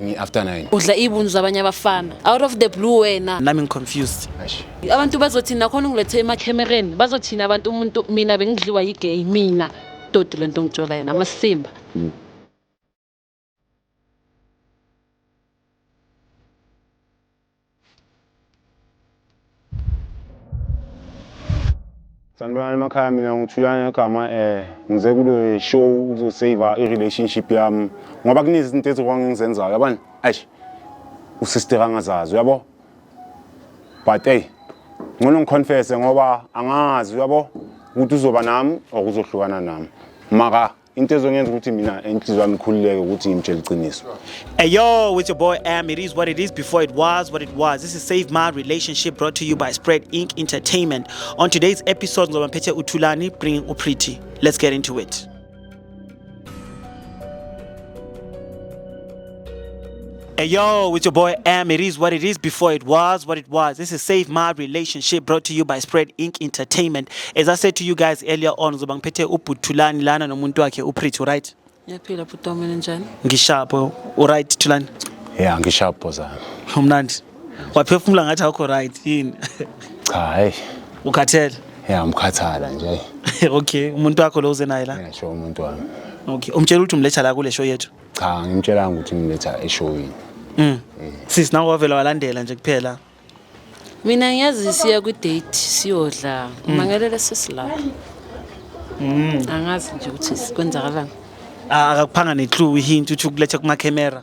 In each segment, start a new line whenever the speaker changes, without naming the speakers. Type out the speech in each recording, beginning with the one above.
Ngi-after 9.
Udla iy'bunzi zabanye abafana out of the blue wena.
Nami ngi-confused.
Eish.
Abantu bazothini nakhona ungilethe emakhemereni, bazothini abantu umuntu mina bengidliwa yi-gay mina toti lento ngitshola yena amasimba.
Sanibonani emakhaya, mina nguThulani egama, ngize kule show ukuzosave i-relationship yami ngoba kunezinto ezi-wrong engizenzayo, yabona. Eish, usister angazazi, uyabo, but hey, ngcono ngiconfesse ngoba angazi, uyabo, ukuthi uzoba nami or uzohlukana nami, maka into ezongenza ukuthi mina inhliziyo yami ikhululeke ukuthi ngimtshele iqiniso.
Hey yo, it's your boy Am. It is what it is before it was what it was. This is Save My Relationship, brought to you by Spread Inc. Entertainment. On today's episode, ngizoba ngiphethe uThulani bringing uPretty. Let's get into it. Hey yo, it's your boy Am. It is what it is before it was what it was. This is Save My Relationship, brought to you by Spread Inc. Entertainment. As I said to you guys earlier on, ngizoba ngiphethe uButhulani lana nomuntu wakhe uPretty, right?
Ngiyaphila bhuti wami, njani?
Ngishapo, uright Thulani?
Ya, ngishapo zami.
Umnandi. Waphefumula ngathi awukho right, yini?
Cha, hey.
Ukhathele.
Ya, ngikhathala nje.
Okay, umuntu wakho lo uze naye la.
Ngiyasho umuntu wami.
Okay, umtshela ukuthi umletha la kule show yethu.
Cha, ngimtshelanga ukuthi ngimletha eshowini.
Sisi, nawe wavela walandela nje kuphela.
Mina ngiyazi siya kwi-date siyodla, umangelele sesila. Angazi nje ukuthi kwenzakalani.
Ah, akakuphanga ne-clue, hint ukuthi ukuletha kuma-camera.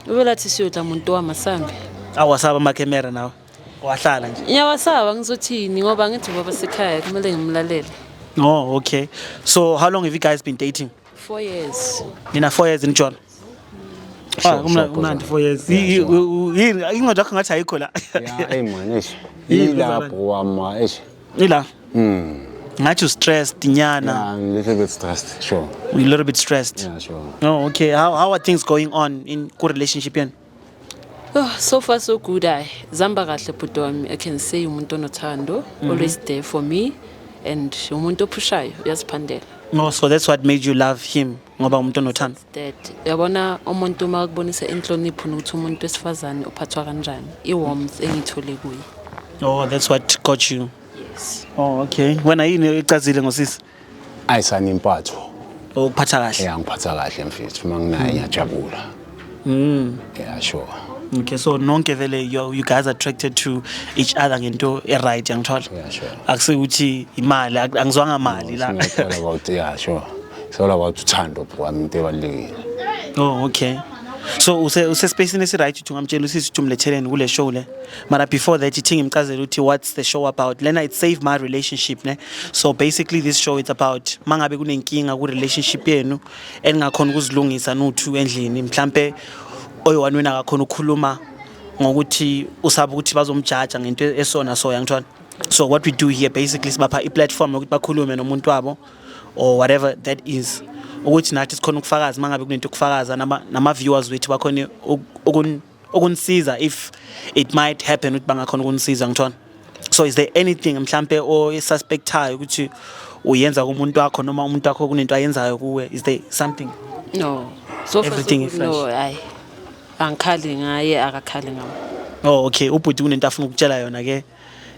Ubelathi siyodla muntu wamasambe.
Awasaba ama-camera nawe. Wahlala nje.
Ngiyawasaba, ngizothini, ngoba ngithi ubaba sekhaya kumele ngimlalele.
Oh, okay. So how long have you guys been dating?
4 years.
Nina 4 years nijola.
Sure,
Ah,
sure,
kumnandi
Bhozana.
4 years.
Yeah, sure.
Yini ingqondo yakho ngathi ayikho la?
Ya, hey man, eish.
Yini,
Ilapho wama, eish.
Ila. Ngathi u stressed nyana.
Yeah, I'm a little bit stressed. Sure.
A little bit stressed.
Yeah, sure.
Oh, okay. How are things going on in ku relationship yenu?
Oh, so far so good. Ayi, zihamba kahle bhuti wami. I can say umuntu onothando, always there for me and umuntu ophushayo, uyaziphandela.
Oh, so that's what made you love him, ngoba umuntu onothando.
That yabona umuntu uma kubonisa inhlonipho nokuthi umuntu wesifazane uphathwa kanjani, i-warmth engiyithole kuye.
Oh, that's what got you.
Yes.
Oh, okay. Wena yini ecazile ngosisi?
Ayisani impatho.
Ukuphatha kahle.
Ya, ngiphatha kahle mfethu, uma nginaye ngiyajabula. Yeah, sure.
Okay, so nonke vele you guys are attracted to each other ngento e-right, yangithola.
Yeah, sure.
Akusikuthi imali, angizwanga mali la.
It's not all about, yeah, sure. It's all about uthando bro, into ebalulekile.
Oh, okay. So use space esi right ukuthi ungamtshela usisi ukuthi umletheleni kule show le. Mara before that ithi ngimchazele ukuthi what's the show about. Lena it's Save My Relationship, ne. So basically this show it's about mangabe kunenkinga ku relationship yenu eningakhona ukuzilungisa nuthu endlini, mhlambe oyi-one wena akakhona ukukhuluma ngokuthi usaba ukuthi bazomjaja ngento esona, so yangithola. So what we do here basically, sibapha i-platform yokuthi bakhulume nomuntu wabo or whatever that is, ukuthi nathi sikhona ukufakaza mangabe kunento yokufakaza, nama viewers wethu bakhona ukunisiza if it might happen ukuthi bangakhona ukunisiza, ngithola. So is there anything mhlambe osuspectayo ukuthi uyenza kumuntu wakho noma umuntu wakho kunento ayenzayo kuwe? Is there something?
No, so far
Everything
so
is
good. No, hayi, angikhali ngaye, akakhali ngami.
Oh, okay. Ubhuti kunento afuna ukutshela yona ke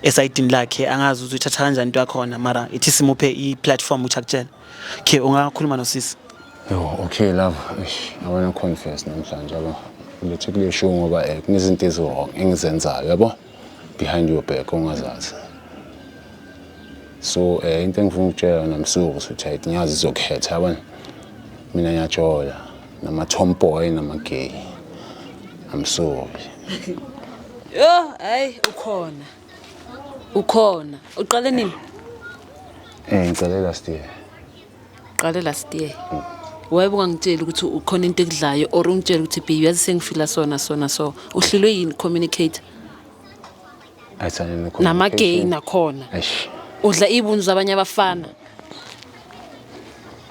esayidini lakhe, angazi ukuthi uyithatha kanjani into yakhona, mara ithi simuphe i-platform ukuthi akutshele. Okay, ungakhuluma nosisi.
Yo, okay love. Eish, I wanna confess namhlanje, yabo. Ngilethe kule show ngoba kunezinto ezi-wrong engizenzayo, yabo. Behind your back ongazazi. So into engifuna ukutshela yona msuku ukuthi ngiyazi izokhetha, yabona. Mina ngiyajola nama tomboy nama gay. I'm sorry.
Yo, hayi, ukhona. Ukhona. Uqale nini?
Ngicele last year.
Uqale last year. Waye ungangitsheli ukuthi ukhona into ekudlayo or ungitshela ukuthi babe, yazi sengifila sona sona, so uhlulwe yini communicate?
Ayithani.
Nama-gay nakhona.
Eish.
Udla iy'bunzi zabanye abafana.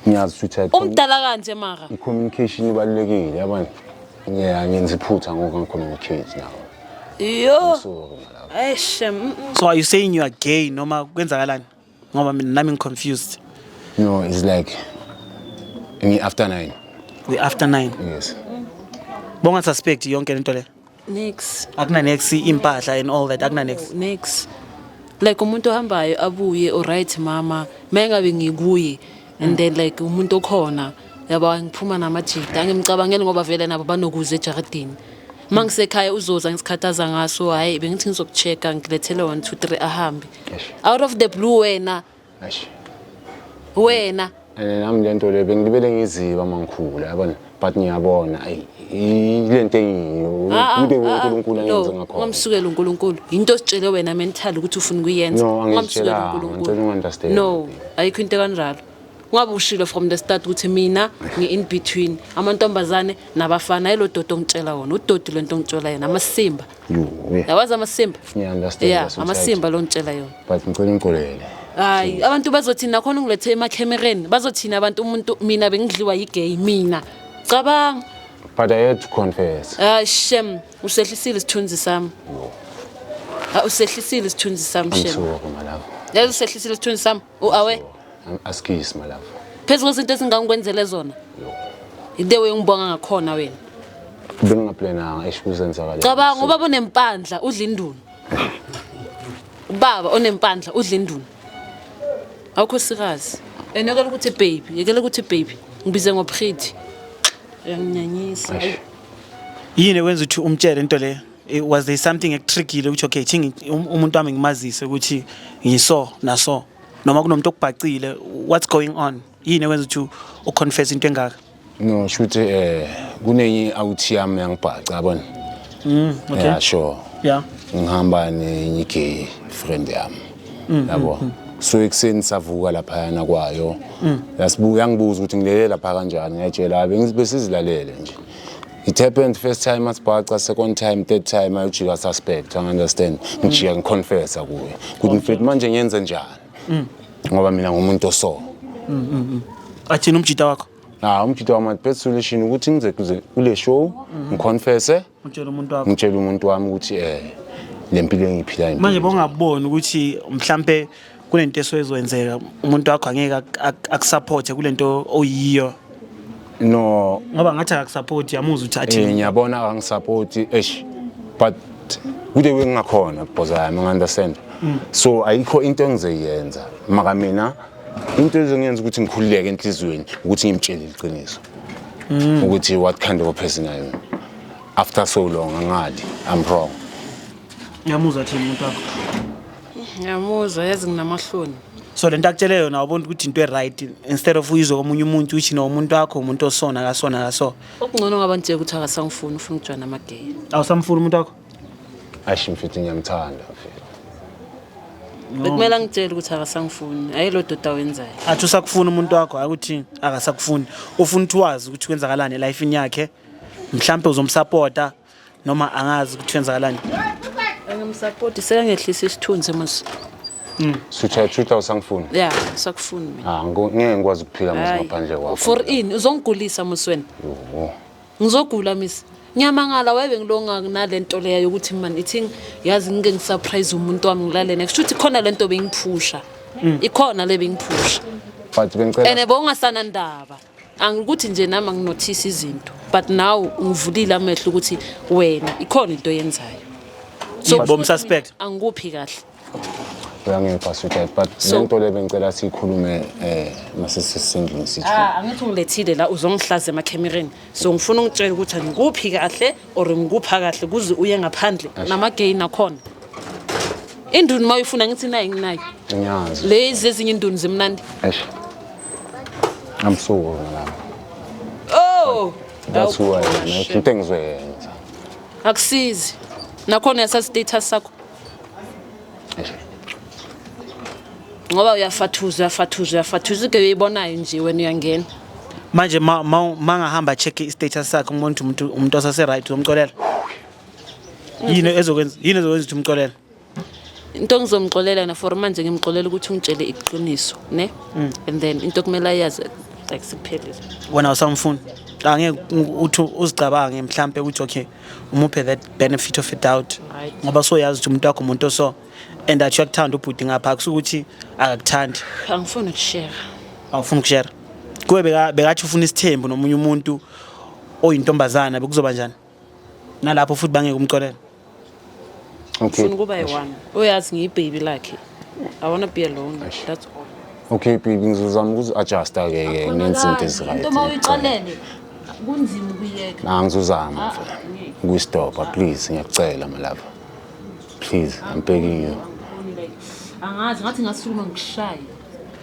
Ngiyazi ukuthi
Umdala kanje mara.
i-communication ibalulekile, yabona. Yeah, ngenza iphutha ngokunga-communicate nawe.
Yo.
Sorry, my love.
Eish.
So are you saying you are gay noma kwenzakalani? Ngoba mina nami ngi-confused.
No, it's like ngi after 9.
We after 9.
Yes.
Bonga-suspect yonke lento le?
Nix.
Akuna nex, impahla and all that, akuna nex?
Nix. Like umuntu ohambayo abuye, alright mama, mengabe ngikuye and then like umuntu okhona yabo, ngiphuma namajita, angimcabangeli ngoba vele nabo banokuza ejaridini. Uma ngisekhaya uzoza ngisikhathaza ngaso, hhayi bengithi ngizoku-check-a, ngilethele 1 2 3, ahambe.
Eish.
Out of the blue wena.
Eish.
Wena.
And nami le nto le bengilibele ngiziba uma ngikhula, yabona, but ngiyabona ayi ile nto engiyiyo
Ah, ah,
kude
ah, ah,
uNkulunkulu
no,
angenze ngakhona.
Ungamsukela uNkulunkulu. Into ositshele wena mental ukuthi ufuna ukuyenza.
No,
Ungamsukela
angizitshelanga,
uNkulunkulu.
ngicela ungi-understand.
No, ayikho into kanjalo. Ungabe ushilo from the start ukuthi mina ngi-in between amantombazane nabafana. Ayilo dodi ongitshela wona, udodi lento ongitshela yona, amasimba.
Yo, yeah.
Yawazi amasimba?
Ngiya-understand,
Yeah,
that's what
amasimba lo ngitshela yona.
But ngicela ungixolele.
Hayi, abantu bazothini nakhona ungilethe emakhemereni? Bazothini abantu umuntu mina bengidliwa yi-gay mina? Cabanga.
But I had to confess.
Hayi shem, usehlisile isithunzi sami. Ah, usehlisile isithunzi sami
I'm
shem.
sorry, my love.
Yazi usehlisile isithunzi sami. U-awe.
I'm askis, my love.
Phezu kwezinto ezingangikwenzele zona. The way ungibonga ngakhona wena.
Bengingaplananga eish kuzenzakala.
Cabanga ubaba onempandla udla indunu. Ubaba onempandla udla indunu. Awukho sikazi. And yekela ukuthi baby, yekela ukuthi baby. Ngibize ngo-pretty. Uyanginyanyisa.
Eish.
Yini ekwenza ukuthi umtshele into le? Was there something eku-trigger-ile ukuthi okay, thi umuntu wami ngimazise ukuthi ngiso naso, noma kunomuntu okubhacile? What's going on? Yini ekwenza ukuthi u-confess into engaka?
No, shuthi kunenye outie yami yangibhaca, yabona.
Okay.
Yeah, sure. Ngihamba nenye gay friend yami. Yabo. So ekuseni savuka laphayana kwayo. Yasibuka yangibuza ukuthi ngilele lapha kanjani, ngiyayitshela besizilalele nje. It happened first time asibhaca, second time, third time ayojika suspect, I understand. Ngijika ngi-confessa kuye. Ukuthi mfethu manje ngiyenze njani? Ngoba mina ngumuntu oso.
Athini umjita wakho?
Ah, umjita wami best solution ukuthi ngize kuze kule show ngi-confesse,
Utshele umuntu wakho.
Ngitshele umuntu wami ukuthi le mpilo engiyiphilayo impilo
Manje
enjani.
bongaboni ukuthi mhlambe kunento esoyenzeka, umuntu wakho angeke aku-support kulento oyiyo?
No.
Ngoba ngathi akaku-support, yamuzwa ukuthi athini.
Ngiyabona akangi-support, eish, but kude bengingakhona bhoza yami, ngi-understand. So ayikho into engizoyenza maka mina, into ezongenza ukuthi ngikhululeke enhliziyweni ukuthi ngimtshele iqiniso ukuthi what kind of a person I am after so long. Angali I'm wrong.
Yamuzwa athini umuntu wakho?
Ngiyamuzwa, yazi nginamahloni.
So lento akutshele yona ubona ukuthi into e-right instead of uyizwe komunye umuntu uthi no, umuntu wakho umuntu osona akasona akaso?
Okungcono ngaba nje ukuthi akasangifuni, ufuna ukujoyina ama-gay.
Awusamfuni umuntu wakho?
Ayish mfethu, ngiyamthanda mfethu.
Bekumele angitshele ukuthi akasangifuni, hayi lo doda awenzayo.
Athi usakufuna umuntu wakho, hayi ukuthi akasakufuni, ufuna ukuthi wazi ukuthi kwenzakalani e-life-ini yakhe, mhlampe uzom-supporta noma angazi ukuthi kwenzakalani.
Angim-supporti, sekangehlisa isithunzi mos.
Sutha thutha, usangifuni?
Ya, sakufuni mina.
Ah, ngeke ngikwazi ukuphila mos
Hayi.
ngaphandle kwakho.
For ini? Uzongigulisa mos wena.
Yo.
Ngizogula miss. Ngiyamangala webe ngilonga nalento leya yokuthi man ithi yazi ngike ngi-surprise umuntu wami ngilale next, ukuthi khona lento bengiphusha, ikhona le bengiphusha.
But bengicela
And bowungasana ndaba angikuthi nje nami anginothisa izinto, but now ngivulile amehlo ukuthi wena ikhona into oyenzayo, so
Bom-suspect.
Angikuphi kahle.
Uyangipha sweetheart, but lento le bengicela siyikhulume masesisendlini sithi.
Ah, angithi ungilethile la uzongihlaza emakhemereni, so ngifuna ungitshele ukuthi angikuphi kahle or ngikupha kahle kuze uye ngaphandle nama-gay nakhona. Induni uma uyifuna ngithi nayo, nginayo.
Ngiyazi.
Lezi ezinye induni zimnandi.
Eish, I'm sorry lami.
Oh.
That's who I am.
Awukhona,
Into engizoyenza.
Akusizi nakhona, uyasazi status sakho.
Eish.
Ngoba uyafathuza, uyafathuza, uyafathuza, ike uyibonayo nje wena uyangena.
Manje ma ngahamba check i-status sakhe, umuntu osase-right, uzomcolela? Yini ezokwenza ukuthi umcolele?
Into engizomxolela na for manje, ngimxolela ukuthi ungitshele iqiniso ne, and then into okumele ayazi like sikuphelile.
Wena awusamfuni? Angeke uthi uzicabange mhlampe ukuthi okay, umuphe that benefit of a doubt? Ngoba soyazi ukuthi umuntu wakho umuntu oso and athi uyakuthanda ubhuti ngapha, akusukuthi akakuthandi.
Angifuni ukushare.
Awufuni uku-share? Kuwe bekathi ufuna isithembu nomunye umuntu oyintombazana, bekuzoba njani? Nalapho futhi bangeke umxolele.
Okay.
Ufuna ukuba yi-one. Uyazi ngiyi-baby lakhe. I wanna be alone.
Eish.
That's all.
Okay baby, ngizozama ukuzi-adjusta ke ke ngenze izinto ezi-right.
Into uma uyiqalele kunzima ukuyeka.
Na ngizozama
Ah,
mfana.
ngeke.
Ukuyistopha please, ngiyakucela malava. Please, I'm begging you.
Angifuni, like, angazi ngathi ngasukuma ngikushaye.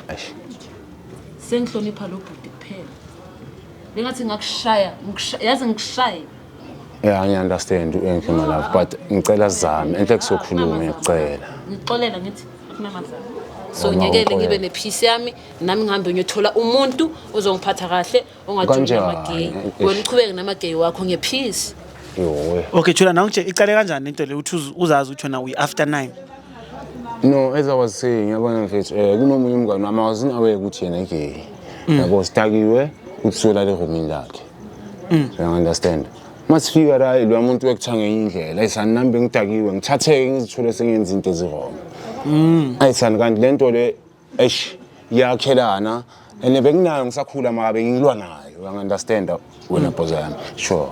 Eish.
Sengihlonipha lo bhuti kuphela. Bengathi ngakushaya, yazi ngikushaye.
Yeah, I understand enhle my love, but ngicela sizame. Enhle kusokhuluma ngiyacela.
Ngixolela ngithi akunamazama. So
Uma
ngiyekele ngibe
ungixolela.
ne-peace yami nami ngihambe ngiyothola umuntu ozongiphatha kahle ongajoli
Kanjani?
nama-gay.
Eish.
Wena uchubeke nama-gay wakho nge-peace.
Yo.
Okay, Thula, nawe nje icale kanjani into le uthi uzazi ukuthi wena we after 9?
No, as I was saying, yabona mfethu, kunomunye umngane wami, I wasn't aware ukuthi yena gay. Yabo sidakiwe uthi solala erumini lakhe. So you understand. Masifika la lo muntu wekutha ngenye indlela, ayisani nami bengidakiwe, ngithatheke ngizithole sengenza into ezi-wrong. Ayisani kanti lento le eish iyakhelana and benginayo ngisakhula mara bengilwa nayo. You understand wena bhoza yami. Sure.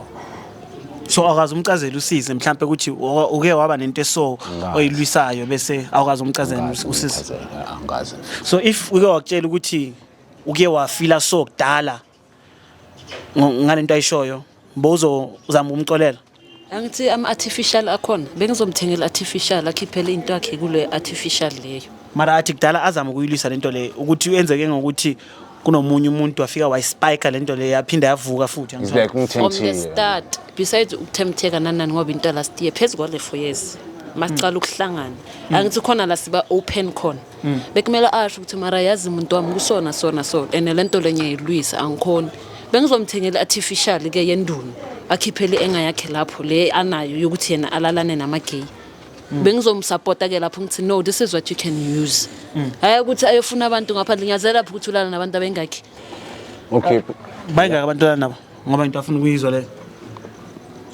So awukaze umcazele usisi mhlambe ukuthi uke waba nento eso
Angazi.
oyilwisayo bese awukaze umcazele
Angazi
usisi.
ngimchazele, angazi.
So if uke wakutshela ukuthi uke wafila so kudala ngalento ayishoyo, bowuzozama ukumxolela?
Angithi ama-artificial akhona, bengizomthengela artificial akhiphele into yakhe kule artificial leyo.
Mara athi kudala azama ukuyilwisa lento le ukuthi uyenzeke ngokuthi kunomunye umuntu wafika wayispike lento le yaphinda yavuka futhi.
It's like
From the
ungithemthile.
start, besides ukuthemtheka nani nani ngoba into last year phezu kwale 4 years masicala ukuhlangana, angithi khona la siba open khona, bekumele asho ukuthi mara yazi umuntu wami kusona sona so and le nto le ngiyayilwisa angikhoni. Bengizomthengela artificial ke yendunu akhiphele engayakhe lapho le anayo yokuthi yena alalane nama-gay. Bengizomsupporta ke lapho ngithi no, this is what you can use, hayi ukuthi ayofuna abantu ngaphandle. Ngiyazela lapho ukuthi ulala nabantu abengakhi.
Okay.
Bayingaka abantwana nabo ngoba into afuna ukuyizwa leyo.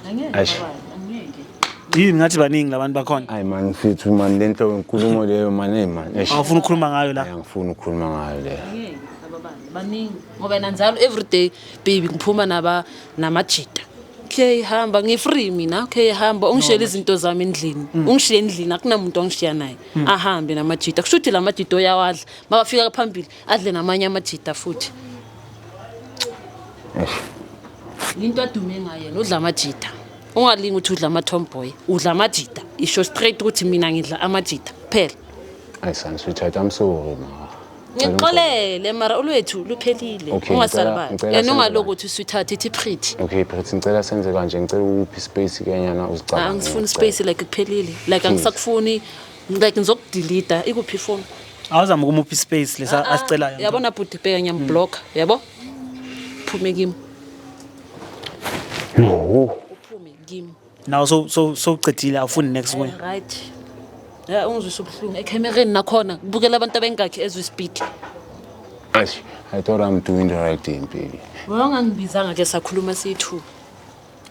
Angeke.
Eish.
Baba, angeke.
Yini ngathi baningi labantu bakhona?
Hayi man mfethu man, lento inkulumo leyo man, hey man. Eish.
Awufuna ukukhuluma ngayo la?
Hayi, angifuni ukukhuluma ngayo leyo.
Angeke ababani baningi ngoba yena njalo everyday baby ngiphuma naba namajita. Okay, hamba, ngi-free mina. Okay, hamba ungishiyele izinto zami endlini, ungishiye endlini, akunamuntu ongishiya naye, ahambe namajita. Kusho ukuthi la majita uyawadla, mabafika phambili adle namanye amajita futhi.
Eish.
Into adume ngayo yena udla amajita. Ungalingi ukuthi udla ama-tomboy, udla amajita. Isho straight ukuthi mina ngidla amajita kuphela.
Ayisani sweetheart, I'm sorry ma.
Ngixolele mara olwethu luphelile.
Okay,
Ungasalibali
ngicela
and
senze
ungaloku
kanje.
uthi sweetheart, ithi pretty.
Okay, pretty, ngicela senze kanje, ngicela ukuphi space kenyana uzicabange.
Angifuni space, like kuphelile, like
Please.
angisakufuni, like ngizokudelete. Ikuphi ifoni?
Awuzama ukumupha ispace lesa asicelayo.
Yabona bhuti, bheka, ngiyamblock, yabo, phume kimi.
Yo.
Uphume kimi.
Naw so so sowucedile, awufuni next kuye.
Right, ya, ungizwisa ubuhlungu ekhemereni nakhona kubukela abantu abengakhi as we speak.
Eish, I thought I'm doing the right thing, baby.
Wangangibizanga ke sakhuluma siyi-two.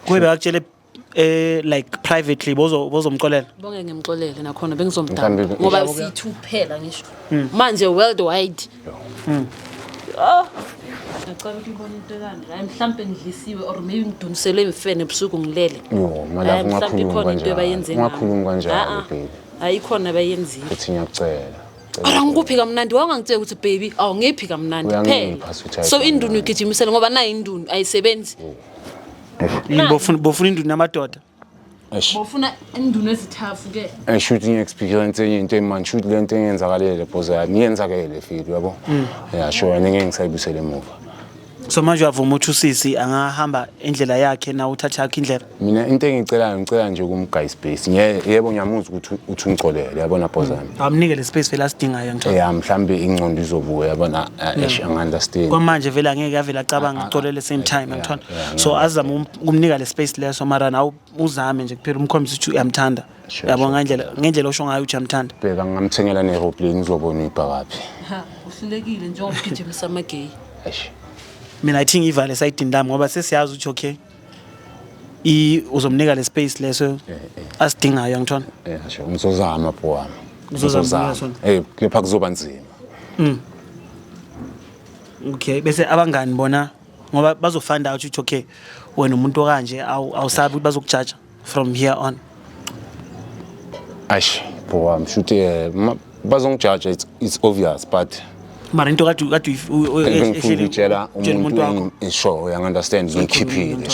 Kuye bekakutshele like privately, bozomxolela?
Bonke ngimxolele nakhona bengizomdaba
Mhlawumbe-
ngoba siyi-two kuphela ngisho manje worldwide. Oh, ngiyacala ukuyibona into ekanje. Hayi, mhlampe ngidlisiwe or maybe ngiduniselwe imfene ebusuku ngilele.
Yo, my love,
Hayi, mhlampe
ungakhulumi
ikhona into
kanjalo.
ebayenze ngami.
Ungakhulumi kanjalo,
Ah, ah.
baby.
Hayi, ikhona abayenzile.
Futhi ngiyacela.
Ara ngikuphi kamnandi? Wangangitshela ukuthi baby awungiphi kamnandi
Uyangipha,
phela.
sweetheart,
So indunu
kamnandi.
uyigijimisele ngoba nayo indunu ayisebenzi.
Yini bofuna indunu yamadoda?
Eish.
Bofuna indunu ezithafu ke.
Shuthi ngi-experience enye into emani, shuthi le nto engenzakalele bhoza yami iyenzakele file, uyabo. Yeah, sure, and ngeke ngisayibuyisele emuva.
So manje uyavuma ukuthi usisi angahamba indlela yakhe nawe uthatha yakho indlela?
Mina into engiyicelayo, ngicela nje ukumgaya ispace. Yebo, ngiyamuzwa ukuthi uthi ungixolele, yabona bhoza yami.
Awumnike le space vele asidingayo, ngithola.
Ya, mhlambe ingqondo izobuya, yabona, eish, angi-understand.
Kwamanje vele angeke avele acabanga uxolele same time, ngithola. So azame ukumnika le space leso, mara nawe uzame nje kuphela umkhombise ukuthi uyamthanda.
Sure,
Yabo,
sure.
ngendlela osho ngayo ukuthi uyamthanda.
Bheka, ngingamthengela ne-aeroplane, ngizobona uyibhakaphi.
Ha, uhlulekile njengoba ugijimisa ama-gay.
Eish.
Mina I think ivale esayidini lami ngoba sesiyazi ukuthi okay, i uzomnika le space leso asidingayo, ngithola.
Yeah, sure, ngizozama bho wami.
Uzozama.
Ngizozama.
Sona.
Kepha kuzoba nzima.
Okay, bese abangani bona ngoba bazofind out ukuthi okay, wena umuntu okanje, awusabi ukuthi bazokujaja? From here on.
Eish, bro wami, shuthi bazongijaja, it's obvious, but
Mara into kade kade
bengifuna ukuyitshela
utshela
umuntu
umuntu wakho.
Sure, uyangi-understand, ngikhiphile,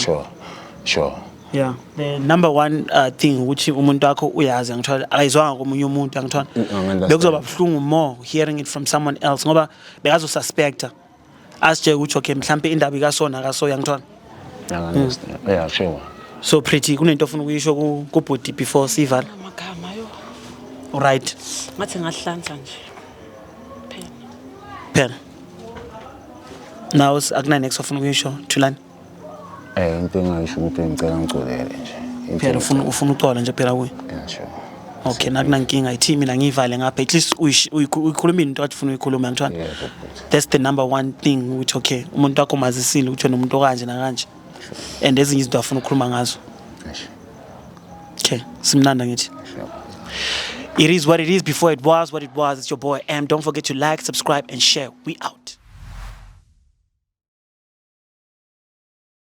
sure.
Yeah, the number one thing ukuthi umuntu wakho uyazi, angithola, akayizwanga komunye umuntu, angithola.
Ngi-understand.
Bekuzoba buhlungu more hearing it from someone else, ngoba bekazosuspecta, asitshele ukuthi okay, mhlampe indaba ikasona kaso, yangithola.
Ngiya-understand, yeah, sure.
So Pretty, kunento ofuna ukuyisho kubhuti before sivala?
Amagama yo.
Right.
Ngathi ngahlanza nje phela.
Phela now akuna next ofuna ukuyisho, Thulani?
Into engayisho ukuthi ngicela ngicolele nje. Into
Phela ufuna uxolo nje phela kuye.
Yeah, sure.
Okay, nakunankinga, ithi mina ngiyivale ngapha. At least uyikhulumile into kade ufuna uyikhuluma, ngithola.
Yebo, bhuti.
That's the number one thing, ukuthi okay, umuntu wakho mazisile ukuthi wena umuntu okanje nakanje and ezinye izinto afuna ukukhuluma ngazo.
Eish,
Okay, simnanda ngithi.
Sure.
It is what it is before it was what it was. It's your boy M. Don't forget to like, subscribe and share. We out.